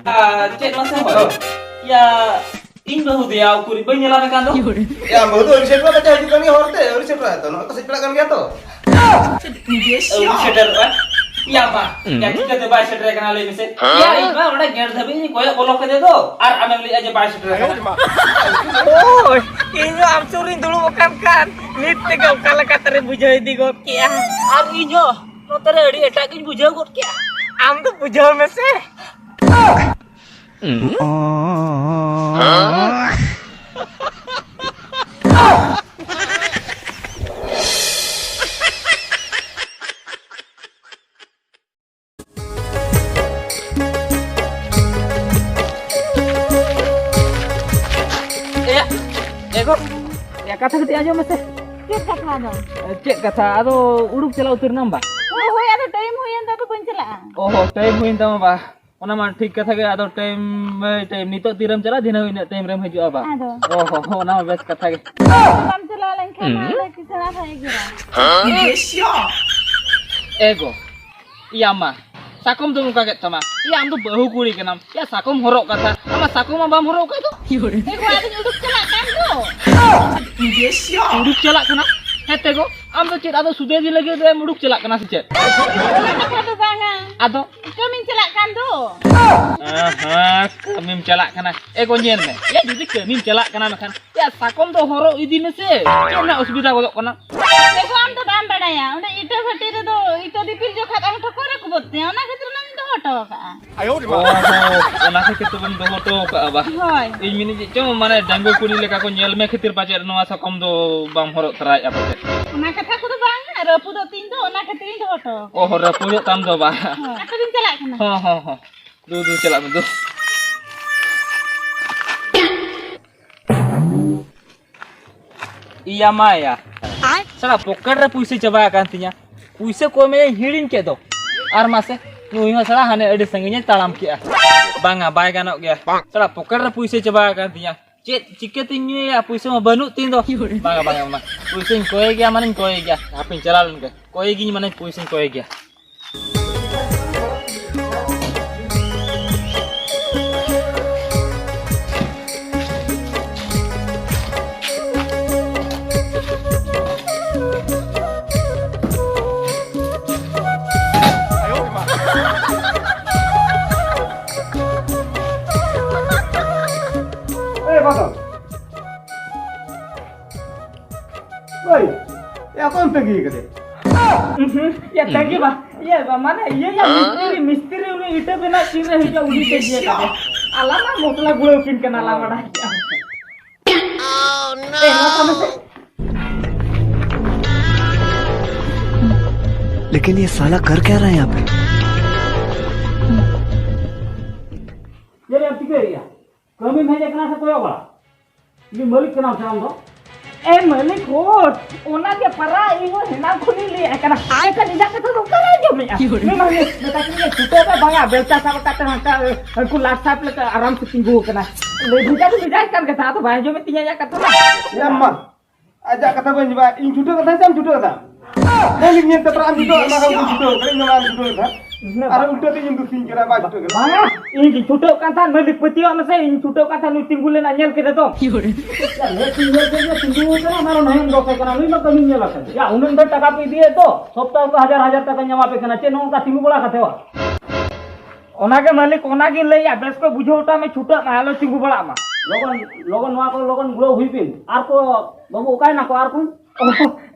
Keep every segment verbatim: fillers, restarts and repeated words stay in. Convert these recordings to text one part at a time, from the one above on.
ᱟᱨ ᱪᱮᱫ ᱢᱟᱥᱮ ᱦᱳᱭ? ᱦᱳᱭ᱾ ᱭᱟ, ᱤᱧ ᱵᱟᱹᱦᱩ ᱫᱚᱭᱟ, ᱩᱠᱩᱨᱤᱡ ᱵᱟᱹᱧ ᱧᱮᱞᱟᱱ ᱠᱟᱱ ᱫᱚ᱾ ᱭᱟ, ᱵᱟᱹᱦᱩ ᱫᱚ ᱟᱹᱣᱨᱤ ᱥᱮᱴᱮᱨᱚᱜ ᱛᱟᱭᱟ, ᱦᱤᱡᱩᱜ ᱠᱟᱱ ᱜᱮᱭᱟ ᱦᱚᱨ ᱛᱮ, ᱟᱹᱣᱨᱤ ᱥᱮᱴᱮᱨᱚᱜ ᱛᱟᱭᱟ ᱛᱚ, ᱱᱚᱜᱼᱚᱭ ᱛᱚ ᱥᱮᱴᱮᱨᱚᱜ ᱠᱟᱱ ᱜᱮᱭᱟ ᱛᱚ᱾ ᱟᱹᱣᱨᱤ ᱥᱮᱴᱮᱨᱚᱜᱼᱟ? ᱭᱟ ᱵᱟ, ᱭᱟ ᱪᱤᱠᱟᱹᱛᱮ ᱵᱟᱭ ᱥᱮᱴᱮᱨ ᱠᱟᱱᱟ ᱞᱟᱹᱭ ᱢᱮᱥᱮ? ᱭᱟ, ᱤᱧ ᱢᱟ ᱚᱸᱰᱮ ᱜᱮᱴ ᱫᱷᱟᱹᱵᱤᱡ ᱤᱧ ᱠᱚᱭᱚᱜ ᱵᱚᱞᱚ ᱠᱮᱫᱮ ᱫᱚ, ᱟᱨ ᱟᱢᱮᱢ ᱞᱟᱹᱭᱮᱜᱼᱟ ᱡᱮ ᱵᱟᱭ ᱥᱮᱴᱮᱨ ᱠᱟᱱᱟ᱾ ᱳᱭ, ᱤᱧ ᱦᱚᱸ ᱟᱢ ᱥᱩᱨ ᱨᱤᱧ ᱫᱩᱲᱩᱵ ᱟᱠᱟᱱ ᱠᱷᱟᱱ ᱱᱤᱛ ᱛᱮᱜᱮ ᱚᱠᱟ ᱞᱮᱠᱟ ᱛᱮᱨᱮ ᱵᱩᱡᱷᱟᱹᱣ ᱤᱫᱤ ᱜᱚᱫ ᱠᱮᱜᱼᱟ᱾ ᱟᱨ ᱤᱧ ᱦᱚᱸ ᱱᱚᱛᱮ ᱨᱮ ᱟᱹᱰᱤ ᱮᱴᱟᱜ ᱜᱤᱧ ᱵᱩᱡᱷᱟᱹᱣ ᱜᱚᱫ ᱠᱮᱜᱼᱟ᱾ ᱟᱢ ᱫᱚ ᱵᱩᱡᱷᱟᱹᱣ ᱢᱮᱥᱮ᱾ ᱮᱭᱟ, ᱮ ᱜᱚ, ᱮ ᱠᱟᱛᱷᱟ ᱠᱟᱹᱴᱤᱡ ᱟᱸᱡᱚᱢ ᱢᱮᱥᱮ᱾ ᱪᱮᱫ ᱠᱟᱛᱷᱟ ᱟᱫᱚ? ᱮ, ᱪᱮᱫ ᱠᱟᱛᱷᱟ? ᱟᱫᱚ ᱩᱰᱩᱠ ᱪᱟᱞᱟᱣ ᱩᱛᱟᱹᱨ ᱮᱱᱟᱢ ᱵᱟ? ᱦᱳᱭ, ᱦᱳᱭ, ᱟᱫᱚ ᱴᱟᱭᱤᱢ ᱦᱩᱭᱮᱱ ᱫᱚ, ᱟᱫᱚ ᱵᱟᱹᱧ ᱪᱟᱞᱟᱜᱼᱟ᱾ ᱚ ᱦᱚ, ᱴᱟᱭᱤᱢ ᱦᱩᱭᱮᱱ ᱛᱟᱢᱟ ᱵᱟ᱾ ᱚᱱᱟ ᱢᱟ ᱴᱷᱤᱠ ᱠᱟᱛᱷᱟ ᱜᱮ, ᱟᱫᱚ ᱴᱟᱭᱤᱢ, ᱮ, ᱴᱟᱭᱤᱢ ᱱᱤᱛᱚᱜ ᱛᱤᱨᱮᱢ ᱪᱟᱞᱟᱜᱼᱟ, ᱫᱷᱤᱱᱟᱹᱝ ᱤᱱᱟᱹᱜ ᱴᱟᱭᱤᱢ ᱨᱮᱢ ᱦᱤᱡᱩᱜᱼᱟ ᱵᱟ? ᱟᱫᱚ? ᱚ ᱦᱚ, ᱦᱚ, ᱚᱱᱟ ᱢᱟ ᱵᱮᱥ ᱠᱟᱛᱷᱟ ᱜᱮ᱾ ᱵᱟᱢ ᱪᱟᱞᱟᱣ ᱞᱮᱱᱠᱷᱟᱱ ᱢᱟ ᱟᱞᱮ ᱠᱤᱥᱟᱹᱬᱟ ᱦᱚᱸ ᱮᱜᱮᱨᱟ᱾ ᱮ ᱜᱚ, ᱤᱭᱟ ᱢᱟ, ᱥᱟᱠᱚᱢ ᱫᱚᱢ ᱚᱱᱠᱟ ᱠᱮᱫ ᱛᱟᱢᱟ᱾ ᱤᱭᱟ, ᱟᱢ ᱫᱚ ᱵᱟᱹᱦᱩ ᱠᱩᱲᱤ ᱠᱟᱱᱟᱢ᱾ ᱤᱭᱟ, ᱥᱟᱠᱚᱢ ᱦᱚᱨᱚᱜ ᱠᱟᱛᱷᱟ, ᱟᱢ ᱢᱟ ᱥᱟᱠᱚᱢ ᱢᱟ ᱵᱟᱢ ᱦᱚᱨᱚᱜ ᱠᱟᱜ ᱫᱚ᱾ ᱮ ᱜᱚ, ᱟᱫᱚᱧ ᱩᱰᱩᱠ ᱪᱟᱞᱟᱜ ᱠᱟᱱ ᱫᱚ᱾ ᱩᱰᱩᱠ ᱪᱟᱞᱟᱜ ᱠᱟᱱᱟ? ᱦᱮᱸ ᱛᱮ ᱜᱚ, ᱟᱢ ᱫᱚ ᱪᱮᱫ ᱟᱫᱚ ᱥᱩᱫᱷᱟᱹ ᱤᱫᱤ ᱞᱟᱹᱜᱤᱫ ᱮᱢ ᱩᱰᱩᱠ ᱪᱟᱞᱟᱜ ᱠᱟᱱᱟ ᱥᱮ ᱪᱮᱫ? ᱚᱱᱟ ᱠᱟᱛᱷᱟ ᱫᱚ ᱵᱟᱝᱟ᱾ ᱟᱫᱚ? ᱠᱟᱹᱢᱤᱧ ᱪᱟᱞᱟᱜ ᱠᱟᱱ ᱫᱚ᱾ ᱟᱦᱟ, ᱠᱟᱹᱢᱤᱢ ᱪᱟᱞᱟᱜ ᱠᱟᱱᱟ᱾ ᱮ ᱜᱚ, ᱧᱮᱞ ᱢᱮ᱾ ᱮ, ᱡᱩᱫᱤ ᱠᱟᱹᱢᱤᱢ ᱪᱟᱞᱟᱜ ᱠᱟᱱᱟ ᱢᱮᱱᱠᱷᱟᱱ ᱭᱟ, ᱥᱟᱠᱚᱢ ᱫᱚ ᱦᱚᱨᱚᱜ ᱤᱫᱤ ᱢᱮᱥᱮ᱾ ᱪᱮᱫ ᱨᱮᱱᱟᱜ ᱚᱥᱩᱵᱤᱫᱷᱟ ᱜᱚᱫᱚᱜ ᱠᱟᱱᱟ? ᱮ ᱜᱚ, ᱟᱢ ᱫᱚ ᱵᱟᱢ ᱵᱟᱲᱟᱭᱟ, ᱚᱸᱰᱮ ᱤᱴᱟᱹ ᱵᱷᱟᱹᱴᱤ ᱨᱮᱫᱚ ᱤᱴᱟᱹ ᱫᱤᱯᱤᱞ ᱡᱚᱠᱷᱟᱜ ᱟᱢ ᱴᱷᱚᱠᱚᱨ ᱨᱮ ᱠᱚᱵᱚᱫ ᱛᱮ, ᱚᱱᱟ ᱠᱷᱟᱹᱛᱤᱨ ᱚᱱᱟᱧ ᱫᱚᱦᱚ ᱦᱚᱴᱚ ᱠᱟᱜᱼᱟ᱾ ᱚ ᱦᱚᱸ, ᱚᱱᱟ ᱠᱷᱟᱹᱛᱤᱨ ᱛᱮᱵᱚᱱ ᱫᱚᱦᱚ ᱦᱚᱴᱚ ᱠᱟᱜᱼᱟ ᱵᱟ? ᱦᱳᱭ᱾ ᱤᱧ ᱢᱮᱱᱮᱫ ᱪᱮᱫ ᱪᱚᱝ, ᱢᱟᱱᱮ, ᱰᱟᱺᱜᱩᱣᱟᱹ ᱠᱩᱲᱤ ᱞᱮᱠᱟ ᱠᱚ ᱧᱮᱞ ᱢᱮ ᱠᱷᱟᱹᱛᱤᱨ ᱯᱟᱪᱮᱫ ᱱᱚᱣᱟ ᱥᱟᱠᱚᱢ ᱫᱚ ᱵᱟᱢ ᱦᱚᱨᱚᱜ ᱛᱚᱨᱟᱭᱮᱫᱼᱟ ᱯᱟᱪᱮᱫ᱾ ᱚᱱᱟ ᱠᱟᱛᱷᱟ ᱠᱚᱫᱚ ᱵᱟᱝ, ᱨᱟᱹᱯᱩᱫᱚᱜ ᱛᱤᱧ ᱫᱚ, ᱚᱱᱟ ᱠᱷᱟᱹᱛᱤᱨ ᱤᱧ ᱫᱚᱦᱚ ᱦᱚᱴᱚ ᱠᱟᱜᱼᱟ᱾ ᱚ ᱦᱚᱸ, ᱨᱟᱹᱯᱩᱫᱚᱜ ᱛᱟᱢ ᱫᱚ ᱵᱟ? ᱦᱳᱭ᱾ ᱟᱯᱮ ᱵᱤᱱ ᱪᱟᱞᱟᱜ ᱠᱟᱱᱟ? ᱦᱚᱸ, ᱦᱚᱸ, ᱦᱚᱸ᱾ ᱫᱩ, ᱫᱩ, ᱪᱟᱞᱟᱜ ᱢᱮ, ᱫᱩ᱾ ᱤᱭᱟ ᱢᱟᱭᱟ᱾ ᱥᱟᱞᱟ ᱯᱚᱠᱮᱴ ᱨᱮ ᱯᱩᱭᱥᱟᱹ ᱪᱟᱵᱟ ᱟᱠᱟᱱ ᱛᱤᱧᱟ᱾ ᱯᱩᱭᱥᱟᱹ ᱠᱚᱭ ᱢᱮᱭᱟᱧ ᱦᱤᱲᱤᱧ ᱠᱮᱫ ᱫᱚ᱾ ᱟᱨ ᱢᱟᱥᱮ, ᱱᱩᱭ ᱦᱚᱸ ᱥᱟᱞᱟ ᱦᱟᱱᱮ ᱟᱹᱰᱤ ᱥᱟᱺᱜᱤᱧᱮ ᱛᱟᱲᱟᱢ ᱠᱮᱜᱼᱟ᱾ ᱵᱟᱝᱟ, ᱵᱟᱭ ᱜᱟᱱᱚᱜ ᱜᱮᱭᱟ᱾ ᱥᱟᱞᱟ ᱯᱚᱠᱮᱴ ᱨᱮ ᱯᱩᱭᱥᱟᱹ ᱪᱟᱵᱟ ᱟᱠᱟᱱ ᱛᱤᱧᱟ᱾ ᱪᱮᱫ ᱪᱤᱠᱟᱹᱛᱤᱧ ᱧᱩᱭᱟ? ᱯᱩᱭᱥᱟᱹ ᱢᱟ ᱵᱟᱹᱱᱩᱜ ᱛᱤᱧ ᱫᱚ᱾ ᱵᱟᱝᱟ, ᱵᱟᱝᱟ, ᱚᱱᱟ ᱯᱩᱭᱥᱟᱹᱧ ᱠᱚᱭ ᱜᱮᱭᱟ, ᱢᱟᱱᱮᱧ ᱠᱚᱭ ᱜᱮᱭᱟ᱾ ᱦᱟᱯᱮᱧ ᱪᱟᱞᱟᱣ ᱞᱮᱱ ᱜᱮ᱾ ᱠᱚᱭ ᱜᱤᱧ, ᱢᱟᱱᱮ ᱯᱩᱭᱥᱟᱹᱧ ᱠᱚᱭ ᱜᱮᱭᱟ᱾ ᱛᱟᱹᱜᱤ ᱠᱟᱫᱮ᱾ ᱩᱦᱩᱸ, ᱭᱟ, ᱛᱟᱹᱜᱤ ᱵᱟ, ᱤᱭᱟᱹ ᱵᱟ, ᱢᱟᱱᱮ, ᱤᱭᱟᱹ ᱭᱟ, ᱢᱤᱥᱛᱨᱤ, ᱢᱤᱥᱛᱨᱤ ᱩᱱᱤ ᱤᱴᱟᱹ ᱵᱮᱱᱟᱣ ᱛᱤᱱ ᱨᱮ ᱦᱤᱡᱩᱜᱼᱟ, ᱩᱱᱤ ᱛᱟᱹᱜᱤ ᱠᱟᱫᱮ᱾ ᱟᱞᱟᱝ ᱢᱟ ᱢᱚᱥᱞᱟ ᱜᱩᱲᱟᱹᱣ ᱠᱤᱱ ᱠᱟᱱᱟ, ᱞᱟᱝ ᱵᱟᱰᱟᱭ ᱠᱮᱜᱼᱟ᱾ ᱮ, ᱱᱚᱣᱟ ᱠᱟᱹᱢᱤ ᱥᱮ᱾ लेकिन ये साला कर क्या रहा है यहाँ पे? ᱪᱮᱫ ᱮᱢ ᱪᱤᱠᱟᱹᱭᱮᱫᱼᱟ? ᱠᱟᱹᱢᱤᱢ ᱦᱮᱡ ᱟᱠᱟᱱᱟ ᱥᱮ ᱠᱚᱭᱚᱜ ᱵᱟᱲᱟ? ᱩᱱᱤ ᱢᱟᱹᱞᱤᱠ ᱠᱟᱱᱟᱢ ᱥᱮ ᱟᱢ ᱫᱚ? ᱮ ᱢᱟᱹᱞᱤᱠ ᱦᱳ, ᱚᱱᱟ ᱜᱮ ᱯᱟᱨᱟ ᱤᱧ ᱦᱚᱸ ᱦᱮᱱᱟᱝ ᱠᱷᱚᱱᱤᱧ ᱞᱟᱹᱭᱟᱭ ᱠᱟᱱᱟ᱾ ᱮᱱᱠᱷᱟᱱ ᱤᱧᱟᱹᱜ ᱠᱟᱛᱷᱟ ᱫᱚ ᱚᱠᱟᱨᱮ ᱟᱸᱡᱚᱢᱮᱜᱼᱟ? ᱩᱱᱤ ᱢᱟ ᱢᱮᱛᱟ ᱠᱤᱱ ᱜᱮ ᱪᱷᱩᱴᱟᱹᱣ ᱢᱮ, ᱵᱟᱝᱟ, ᱵᱮᱞᱪᱟ ᱥᱟᱵ ᱠᱟᱛᱮ ᱦᱟᱱᱠᱟ, ᱩᱱᱠᱩ ᱞᱟᱴ ᱥᱟᱵ ᱞᱮᱠᱟ ᱟᱨᱟᱢ ᱥᱮ ᱛᱤᱸᱜᱩ ᱟᱠᱟᱱᱟ᱾ ᱞᱟᱹᱭ ᱵᱷᱮᱡᱟ ᱫᱚ ᱵᱷᱮᱡᱟᱭ ᱠᱟᱱ ᱜᱮ, ᱟᱫᱚ ᱵᱟᱭ ᱟᱸᱡᱚᱢᱮᱫ ᱛᱤᱧᱟ ᱤᱧᱟᱹᱜ ᱠᱟᱛᱷᱟ ᱢᱟ᱾ ᱮ ᱟᱢ ᱢᱟ, ᱟᱡᱟᱜ ᱠᱟᱛᱷᱟ ᱵᱟᱹᱧ ᱵᱟᱲᱟᱭᱟ, ᱤᱧ ᱪᱷᱩᱴᱟᱹᱣ ᱠᱟᱛᱷᱟ ᱥᱮ ᱟᱢ ᱪᱷᱩᱴᱟᱹᱣ ᱠᱟᱛᱷᱟ? ᱢᱟᱹᱞᱤᱠ ᱧᱮᱞ ᱛᱮ ᱯᱟᱨᱟ ᱟᱢ ᱪᱷᱩᱴᱟᱹᱣ, ᱚᱱᱟ ᱠᱷᱚᱱ ᱪᱷᱩᱴᱟᱹᱣ ᱠᱟᱱᱟ, ᱤᱧ ᱫᱚ ᱵᱟᱝ ᱪᱷᱩᱴᱟᱹᱣ ᱠᱟᱛᱷᱟ᱾ ᱟᱨ ᱩᱞᱴᱟᱹ ᱛᱮ ᱤᱧ ᱫᱩᱥᱤᱧ ᱠᱟᱱᱟ, ᱵᱟᱭ ᱪᱷᱩᱴᱟᱹᱣ ᱠᱟᱱᱟ᱾ ᱵᱟᱝᱟ, ᱤᱧ ᱜᱤᱧ ᱪᱷᱩᱴᱟᱹᱣ ᱠᱟᱱ ᱛᱟᱦᱮᱸᱫ, ᱢᱟᱹᱞᱤᱠ ᱯᱟᱹᱛᱭᱟᱹᱣᱟᱜ ᱢᱮᱥᱮ, ᱤᱧ ᱪᱷᱩᱴᱟᱹᱣ ᱠᱟᱱ ᱛᱟᱦᱮᱸᱫ, ᱱᱩᱭ ᱛᱤᱸᱜᱩ ᱞᱮᱱᱟ, ᱧᱮᱞ ᱠᱮᱫᱮ ᱫᱚ᱾ ᱭᱟ, ᱢᱮᱫ ᱛᱤᱧ ᱧᱮᱞ ᱠᱮᱫᱮ, ᱛᱤᱸᱜᱩ ᱟᱠᱟᱱᱟ, ᱚᱱᱟ ᱨᱮ ᱱᱟᱦᱮᱞ ᱫᱚᱥᱮ ᱠᱟᱱᱟ, ᱱᱩᱭ ᱢᱟ ᱠᱟᱹᱢᱤᱧ ᱧᱮᱞ ᱟᱠᱟᱫᱮ᱾ ᱭᱟ, ᱩᱱᱟᱹᱜ ᱰᱷᱮᱨ ᱴᱟᱠᱟ ᱯᱮ ᱤᱫᱤᱭᱮᱫ ᱫᱚ, ᱥᱚᱯᱛᱟᱦᱚ ᱨᱮ ᱦᱟᱡᱟᱨ ᱦᱟᱡᱟᱨ ᱴᱟᱠᱟᱧ ᱮᱢᱟ ᱯᱮ ᱠᱟᱱᱟ, ᱪᱮᱫ ᱱᱚᱜᱼᱚ ᱱᱚᱝᱠᱟ ᱛᱤᱸᱜᱩ ᱵᱟᱲᱟ ᱠᱟᱛᱮ ᱵᱟ? ᱚᱱᱟ ᱜᱮ ᱢᱟᱹᱞᱤᱠ, ᱚᱱᱟ ᱜᱤᱧ ᱞᱟᱹᱭᱟ, ᱵᱮᱥ ᱠᱚ ᱵᱩᱡᱷᱟᱹᱣ ᱦᱚᱴᱚ ᱢᱮ, ᱪᱷᱩᱴᱟᱹᱜ ᱢᱟ, ᱟᱞᱚ ᱛᱤᱸᱜᱩ ᱵᱟᱲᱟᱜ ᱢᱟ᱾ ᱞᱚᱜᱚᱱ, ᱞᱚᱜᱚᱱ ᱱᱚᱣᱟ ᱠᱚ ᱞᱚᱜᱚᱱ ᱜᱩᱲᱟᱹᱣ ᱦᱩᱭ ᱵᱤᱱ᱾ ᱟᱨ ᱠᱚ, ᱵᱟᱹᱵᱩ, ᱚᱠᱟᱭᱮᱱᱟ ᱠᱚ ᱟᱨ ᱠᱚ? ᱚ,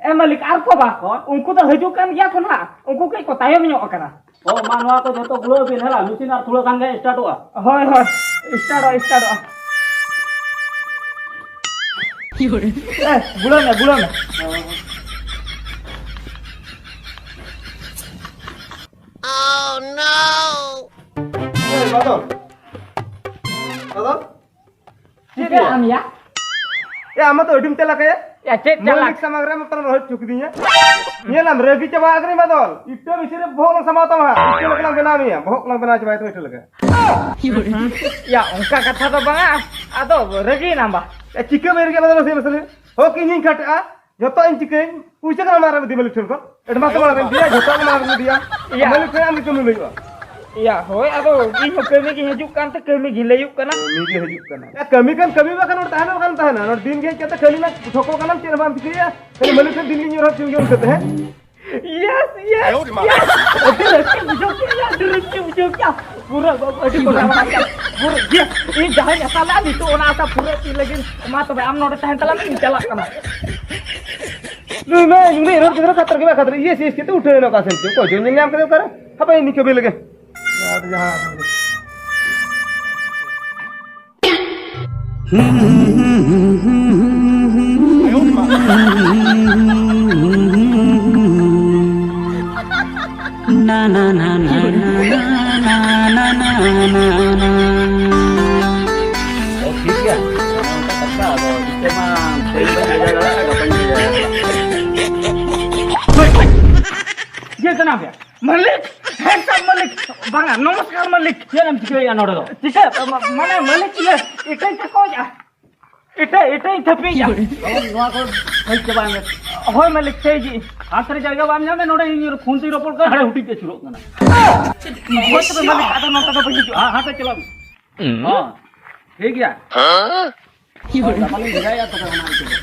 ᱮ ᱢᱟᱹᱞᱤᱠ, ᱟᱨ ᱠᱚ ᱵᱟ? ᱦᱚᱸ? ᱩᱱᱠᱩ ᱫᱚ ᱦᱤᱡᱩᱜ ᱠᱟᱱ ᱜᱮᱭᱟ ᱠᱚ ᱱᱟᱦᱟᱜ, ᱩᱱᱠᱩ ᱠᱟᱹᱡ ᱠᱚ ᱛᱟᱭᱚᱢ ᱧᱚᱜ ᱟᱠᱟᱱᱟ᱾ ᱦᱚᱸ, ᱢᱟ ᱱᱚᱣᱟ ᱠᱚ ᱡᱚᱛᱚ ᱜᱩᱲᱟᱹᱣ ᱵᱤᱱ, ᱦᱮᱞᱟ, ᱢᱮᱥᱤᱱ ᱟᱨ ᱛᱷᱚᱲᱟ ᱜᱟᱱ ᱜᱮ ᱥᱴᱟᱨᱴᱚᱜᱼᱟ᱾ ᱦᱳᱭ, ᱦᱳᱭ, ᱥᱴᱟᱨᱴᱚᱜᱼᱟ, ᱥᱴᱟᱨᱴᱚᱜᱼᱟ᱾ ᱮ, ᱜᱩᱲᱟᱹᱣ ᱢᱮ, ᱜᱩᱲᱟᱹᱣ ᱢᱮ᱾ ᱮ, ᱵᱟᱫᱚᱞ᱾ ᱵᱟᱫᱚᱞ? ᱪᱮᱫ ᱪᱤᱠᱟᱹᱭᱟ? ᱟᱢ ᱭᱟ? ᱮ, ᱟᱢ ᱢᱟᱛᱚ ᱟᱹᱰᱤᱢ ᱪᱟᱞᱟᱠ ᱮ᱾ ᱭᱟ, ᱪᱮᱫ ᱪᱟᱞᱟᱠ? ᱢᱟᱹᱞᱤᱠ ᱥᱟᱢᱟᱝ ᱨᱮ ᱢᱟᱛᱚ ᱨᱚᱦᱚᱡ ᱦᱚᱪᱚ ᱠᱤᱫᱤᱧᱟ᱾ ᱧᱮᱞᱟᱢ, ᱨᱟᱹᱜᱤ ᱪᱟᱵᱟ ᱟᱠᱟᱱᱟᱹᱧ ᱵᱟᱫᱚᱞ᱾ ᱤᱴᱟᱹ ᱢᱤᱥᱤᱱ ᱨᱮ ᱵᱚᱦᱚᱜ ᱞᱟᱝ ᱥᱟᱢᱟᱣ ᱛᱟᱢᱟ ᱦᱟᱸᱜ᱾ ᱤᱴᱟᱹ ᱞᱮᱠᱟ ᱞᱟᱝ ᱵᱮᱱᱟᱣ ᱢᱮᱭᱟ᱾ ᱵᱚᱦᱚᱜ ᱞᱟᱝ ᱵᱮᱱᱟᱣ ᱪᱟᱵᱟᱭᱟ ᱛᱚ ᱤᱴᱟᱹ ᱞᱮᱠᱟ᱾ ᱭᱟ, ᱚᱱᱠᱟ ᱠᱟᱛᱷᱟ ᱫᱚ ᱵᱟᱝᱟ᱾ ᱟᱫᱚ ᱨᱟᱹᱜᱤᱭᱮᱱᱟᱢ ᱵᱟ? ᱮ, ᱪᱤᱠᱟᱹ ᱵᱟᱹᱧ ᱨᱟᱹᱜᱤᱜᱼᱟ ᱵᱟᱫᱚᱞ, ᱢᱟᱥᱮ ᱢᱟᱥᱮ ᱞᱟᱹᱭ ᱢᱮ᱾ ᱦᱳᱠ, ᱤᱧᱤᱧ ᱠᱷᱟᱴᱟᱜᱼᱟ᱾ ᱡᱚᱛᱚ ᱤᱧ ᱪᱤᱠᱟᱹᱭᱟᱹᱧ, ᱯᱩᱭᱥᱟᱹ ᱠᱟᱱᱟ ᱚᱱᱟ ᱨᱮ ᱤᱫᱤ ᱢᱟᱹᱞᱤᱠ ᱴᱷᱮᱱ ᱠᱷᱚᱱ᱾ advance ᱮᱢᱟ ᱠᱟᱫᱮᱭᱟ, ᱡᱷᱚᱛᱚ ᱮᱢᱟ ᱠᱟᱫᱮᱭᱟ᱾ ᱭᱟ᱾ ᱢᱟᱹᱞᱤᱠ ᱴᱷᱮᱱ ᱟᱢ ᱜᱮ ᱠᱟᱹᱢᱤ ᱞᱟᱹᱭᱚᱜᱼᱟ᱾ ᱭᱟ, ᱦᱳᱭ, ᱟᱫᱚ ᱤᱧ ᱦᱚᱸ ᱠᱟᱹᱢᱤ ᱜᱤᱧ ᱦᱤᱡᱩᱜ ᱠᱟᱱ ᱛᱮ ᱠᱟᱹᱢᱤ ᱜᱤᱧ ᱞᱟᱹᱭᱚᱜ ᱠᱟᱱᱟ᱾ ᱠᱟᱹᱢᱤ ᱜᱮ ᱦᱤᱡᱩᱜ ᱠᱟᱱᱟ᱾ ᱭᱟ, ᱠᱟᱹᱢᱤ ᱠᱷᱟᱱ ᱠᱟᱹᱢᱤ, ᱵᱟᱠᱷᱟᱱ ᱱᱚᱰᱮ ᱛᱟᱦᱮᱱᱟ, ᱵᱟᱠᱷᱟᱱ ᱛᱟᱦᱮᱱᱟ᱾ ᱱᱚᱰᱮ ᱫᱤᱱ ᱜᱮ ᱦᱮᱡ ᱠᱟᱛᱮ ᱠᱷᱟᱹᱞᱤ ᱱᱟ ᱴᱷᱚᱠᱚ ᱠᱟᱱᱟᱢ, ᱪᱮᱫ ᱦᱚᱸ ᱵᱟᱢ ᱪᱤᱠᱟᱹᱭᱟ᱾ ᱠᱷᱟᱹᱞᱤ ᱢᱟᱹᱞᱤᱠ ᱴᱷᱮᱱ ᱫᱤᱱ ᱜᱮ ᱧᱩᱨᱦᱟᱹ ᱪᱩᱭ ᱜᱮ ᱩᱱᱠᱟᱹ ᱛᱮ, ᱦᱮᱸ? ᱭᱮᱥ, ᱭᱮᱥ, ᱟᱹᱰᱤ ᱨᱟᱹᱥᱠᱟᱹ ᱵᱩᱡᱷᱟᱹᱣ ᱠᱮᱫᱟ, ᱟᱹᱰᱤ ᱨᱟᱹᱥᱠᱟᱹ ᱵᱩᱡᱷᱟᱹᱣ ᱠᱮᱫᱟ᱾ ᱯᱩᱨᱟᱹ ᱟᱹᱰᱤ ᱠᱚ ᱨᱟᱣᱟᱞ ᱠᱟᱱᱟ᱾ ᱯᱩᱨᱟᱹ ᱭᱮᱥ, ᱤᱧ ᱡᱟᱦᱟᱸᱧ ᱟᱥᱟ ᱞᱮᱫᱼᱟ, ᱱᱤᱛᱚᱜ ᱚᱱᱟ ᱟᱥᱟ ᱯᱩᱨᱟᱹᱜ ᱛᱤᱧ ᱞᱟᱹᱜᱤᱫ᱾ ᱢᱟ ᱛᱚᱵᱮ ᱟᱢ ᱱᱚᱰᱮ ᱛᱟᱦᱮᱱ ᱛᱟᱞᱟᱝ ᱢᱮ, ᱤᱧ ᱪᱟᱞᱟᱜ ᱠᱟᱱᱟ᱾ ᱱᱩᱭ ᱢᱟ ᱱᱩᱭ ᱨᱳᱰ ᱜᱤᱫᱽᱨᱟᱹ ᱠᱷᱟᱛᱟᱨ ᱜᱮ ᱵᱟᱭ ᱠᱷᱟᱛᱟᱨ, ᱤᱭᱟᱹ ᱥᱤᱥ ᱠᱟᱛᱮ ᱩᱴᱷᱟᱹᱣ ᱮᱱᱟ ᱚᱠᱟ ᱥᱮᱱ ᱪᱚ, ᱚᱠᱚᱭ ᱪᱚ ᱧᱮᱞ ᱧᱟᱢ ᱠᱮᱫᱮ ᱚᱠᱟᱨᱮ? ᱦᱟᱯᱮ ᱤᱧ ᱠᱟᱹᱢᱤ ᱞᱮᱜᱮ᱾ ᱟᱨ ᱡᱟᱦᱟᱸ ᱴᱷᱤᱠ ᱜᱮᱭᱟ᱾ ᱠᱟᱛᱷᱟ, ᱟᱫᱚ ᱱᱤᱛᱚᱜ ᱢᱟ ᱛᱮᱦᱮᱧ ᱵᱟᱹᱧ ᱵᱷᱮᱡᱟ ᱫᱟᱲᱮᱭᱟᱜᱼᱟ, ᱜᱟᱯᱟᱧ ᱵᱷᱮᱡᱟᱭᱟ᱾ ᱪᱮᱫ ᱠᱟᱱᱟ ᱯᱮ? ᱢᱟᱹᱞᱤᱠ! ᱦᱮᱸ ᱥᱟᱵ ᱢᱟᱹᱞᱤᱠ! ᱵᱟᱝᱟ, ᱱᱚᱢᱚᱥᱠᱟᱨ ᱢᱟᱹᱞᱤᱠ! ᱪᱮᱫ ᱮᱢ ᱪᱤᱠᱟᱹᱭᱮᱫᱼᱟ ᱱᱚᱰᱮ ᱫᱚ? ᱪᱤᱠᱟᱹ? ᱢᱟ-, ᱢᱟᱱᱮ ᱢᱟᱹᱞᱤᱠ, ᱤᱭᱟᱹ, ᱤᱴᱟᱹᱧ ᱪᱟᱠᱚᱭᱮᱫᱼᱟ᱾ ᱤᱴᱟᱹ, ᱤᱴᱟᱹᱧ ᱛᱷᱟᱹᱯᱤᱭᱮᱫᱼᱟ᱾ ᱟᱢ ᱱᱚᱣᱟ ᱠᱚ ᱥᱟᱹᱦᱤ ᱪᱟᱵᱟᱭ ᱢᱮ᱾ ᱦᱳᱭ ᱢᱟᱹᱞᱤᱠ, ᱥᱟᱹᱦᱤ ᱜᱮ᱾ ᱦᱟᱛ ᱨᱮ ᱡᱟᱭᱜᱟ ᱵᱟᱢ ᱧᱟᱢᱮᱫ, ᱱᱚᱰᱮ ᱤᱧ ᱯᱷᱳᱱ ᱛᱮᱧ ᱨᱚᱯᱚᱲ ᱠᱟᱱᱟ, ᱦᱟᱸᱰᱮ ᱦᱩᱴᱤᱡ ᱛᱮ ᱟᱹᱪᱩᱨᱚᱜ ᱠᱟᱱᱟ᱾ ᱦᱳᱭ ᱛᱚᱵᱮ ᱢᱟᱹᱞᱤᱠ, ᱟᱫᱚ ᱱᱚᱛᱮ ᱫᱚ ᱵᱟᱹᱧ ᱦᱤᱡᱩᱜᱼᱟ᱾ ᱦᱟᱸ, ᱦᱟᱸᱰᱮ ᱪᱟᱞᱟᱜ ᱢᱮ᱾ ᱦᱚᱸ, ᱴᱷᱤᱠ ᱜᱮᱭᱟ᱾ ᱜᱟᱯᱟ ᱞᱤᱧ ᱵᱷᱮᱡᱟᱭᱮᱫᱼᱟ ᱛᱚᱵᱮ ᱚᱱᱟ ᱤᱛᱟᱹ ᱫᱚ᱾